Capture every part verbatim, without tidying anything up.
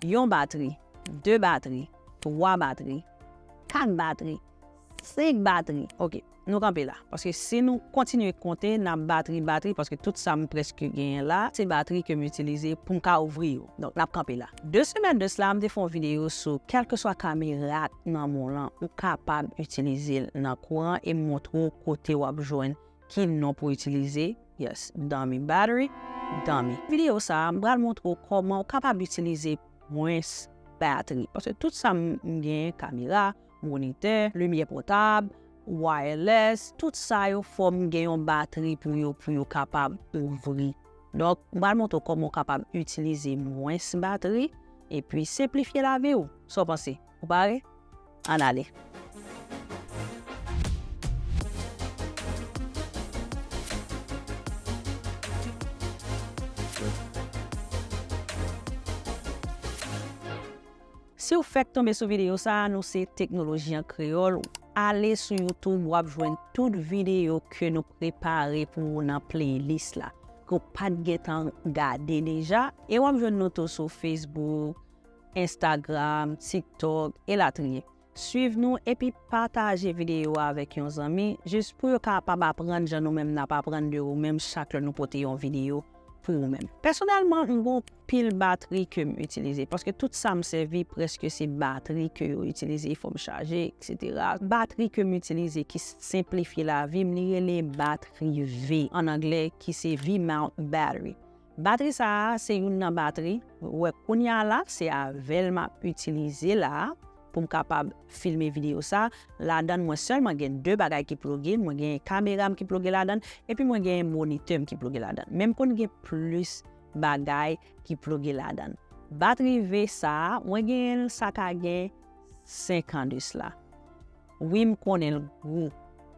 Yon batri, de batri, twa batri, kat batri, senk batri. Ok, nou kanpe la. Paske si nou kontinye konte, n ap batri, batri, paske tout sa m prèske genyen la, se batri ke m itilize pou m ka ouvri yo. Donk, n ap kanpe la. De semèn de sila, m te fè yon videyo sou kèlkeswa kamera nan men w lan, ou kapab itilize l nan kouran e m montre w kote w ap jwenn ki non pou itilize. Yes, dummy battery, dummy. Videyo sa a, m pral montre w kòman w kapab itilize mwens batri. Paske tout sa m m genyen, kamera, monitè, limyè pòtab, wireless, tout sa yo fò m gen yon batri pou yo, pou yo kapab ouvri. Donk, m pral montre w kòman w kapab itilize mwens batri epi senplifye lavi w. Sa w panse? Ou pare? Ann ale. Si w fèk tonbe sou videyo sa a, nou se Teknoloji an Kreyòl. Ale sou YouTube, w ap jwenn tout videyo ke nou prepare pou ou nan playlist la, ke w pa t gentan gade deja. E w ap jwenn nou tou sou Facebook, Instagram, TikTok, elatriye. Swiv nou epi pataje videyo a avèk yon zanmi, jis pou yo kapab aprann jan nou menm n ap aprann de ou menm chak lè nou pote yon videyo pou ou menm. Pèsonèlman, m gon pil batri ke m itilize, paske tout sa m sèvi prèske se batri ke yo itilize, fò m chaje, etsetera. Batri ke m itilize ki senplifye lavi m, li rele batri V, an anglè, ki se V-mount battery. Batri sa a, se youn nan batri. Ou wè, kounye a la, se avè l m ap itilize la a pou m kapab filme videyo sa a. Ladan l, mwen sèlman gen de bagay ki ploge. Mwen gen kamera m ki ploge ladan l, epi mwen gen monitè m ki ploge ladan l. Men m konn gen plis bagay ki ploge ladan l. Batri V sa a, mwen genyen l, sa ka gen senk an de sila. Wi, m konnen l gwo.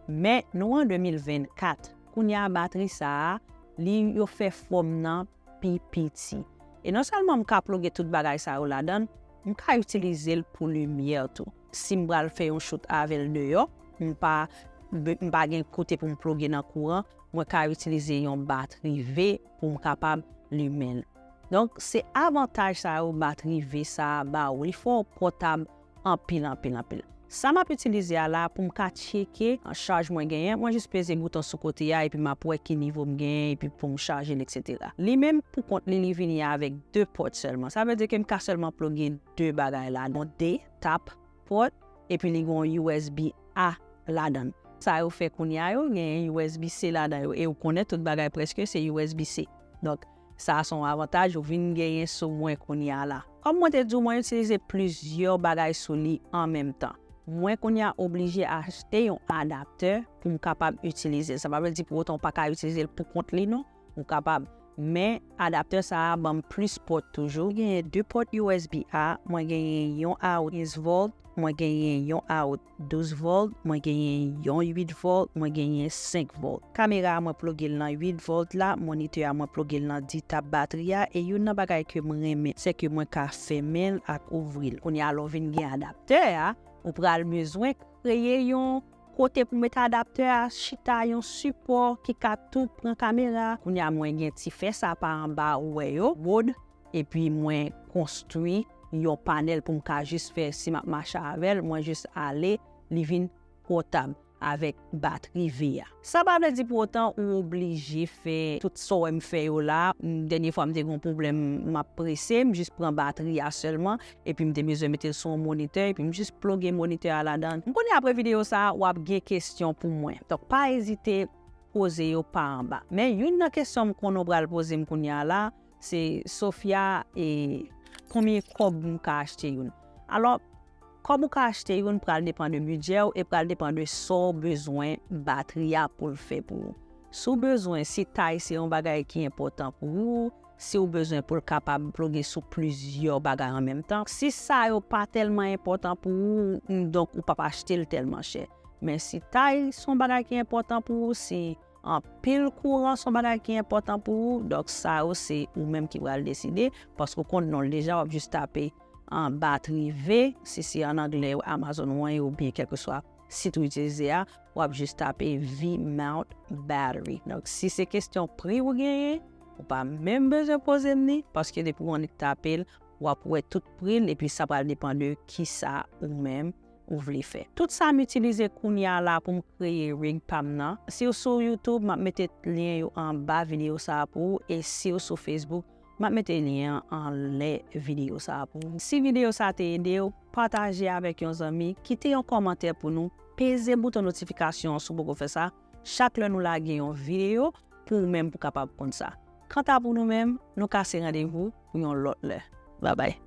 Men, nou an de mil vennkat. Kounye a, batri sa a, li, yo fè fòm nan pi piti. E non sèlman m ka ploge tout bagay sa yo ladan l, m ka itilize l pou limyè tou. Si m pral fè yon shoot avè l deyò, m pa, m pa gen kote pou m ploge nan kouran, mwen ka itilize yon batri V pou m kapab limen l. Donk, se avantaj sa yo batri V sa a ba ou. Li fè w pòtab anpil, anpil, anpil. Sa m ap itilize a la pou m ka tcheke chaj mwen genyen, mwen jis peze bouton sou kote a epi m ap wè ki nivo m genyen epi pou m chaje l, etsetera. Li menm pou kont li, li vini avèk de pòt sèlman. Sa vle di ke m ka sèlman ploge de bagay la. Gon de tap pòt, epi li gon U S B A ladan l. Sa yo fè kounye a yo, genyen U S B C ladan yo, e ou konnen tout bagay prèske se U S B C. Donk, sa a se yon avantaj ou vin genyen sou mwen kounye a la. Kòm mwen te di w, mwen itilize plizyè bagay sou li an menm tan. Mwen kounye a oblije achte yon adaptè pou m kapab itilize l. Sa pa vle di pou otan w pa ka itilize l pou kont li non. Ou kapab. Men, adaptè sa a ban m plis pòt toujou. Mwen genyen de pòt U S B A, mwen genyen yon out kenz volt, mwen genyen yon out douz volt, mwen genyen yon uit volt, mwen genyen senk volt. Kamera a mwen ploge l nan uit volt la, monitè a mwen ploge l nan di tap batri a, e youn nan bagay ke m renmen, se ke mwen ka fèmen l ak ouvri l. Kounye a, lè w vin gen adaptè a, ou pral bezwen kreye yon kote pou mete adaptè a, chita yon sipò ki ka tou pran kamera. Kounye a, mwen gen ti fè sa pa anba ou wè yo, wood, epi mwen konstwi yon panèl pou m ka jis fè, si m ap mache avè l, mwen jis ale, li vin pòtab avèk batri V a. Sa pa vle di pou otan ou oblije fè tout sa w wè m fè yo la. M, dènye fwa m te gen yon pwoblèm, m ap prese, m jis pran batri a sèlman, epi m te bezwen mete l sou yon monitè, epi m jis ploge monitè a ladan. M konnen apre videyo sa a, w ap gen kesyon pou mwen. Donk, pa ezite poze yo pa anba. Men youn nan kesyon m konnen w pral poze m kounye a la, se, Sofia, e konbyen kòb m ka achte youn? Alò, kòb ou ka achte youn pral depann de bidjè w e pral depann de sa w bezwen batri a pou l fè pou ou. Si w bezwen, si tay se yon bagay ki enpòtan pou ou, si w bezwen pou l kapab ploge sou plizyè bagay an menm tan, si sa yo pa tèlman enpòtan pou ou, donk ou p ap achte l tèlman chè. Men si tay se yon bagay ki enpòtan pou ou, si anpil kouran se yon bagay ki enpòtan pou ou, donk sa yo se ou menm ki pral deside, paske w konn non l deja, w ap jis tape an batri V, si se an anglè Amazon ou an ye oubyen kèlkeswa sit ou itilize a, w ap jis tape V-mount battery. Donk, si se kesyon pri ou genyen, ou pa menm bezwen poze m li, paske depi w annik tape l, w ap wè tout pri l, epi sa pral depann de kisa ou menm ou vle fè. Tout sa m itilize kounye a la pou m kreye rig pa m nan. Si w sou YouTube, m ap mete lyen yo anba videyo sa a pou ou, e si w sou Facebook, m ap mete lyen an anlè videyo sa a pou ou. Si videyo sa a te ede w, pataje avèk yon zanmi, kite yon kòmantè pou nou, peze bouton notifikasyon an si w poko fè sa. Chak lè nou lage yon videyo, pou ou menm pou kapab konn sa. Kanta pou nou menm, nou kase randevou pou yon lòt lè. Babay.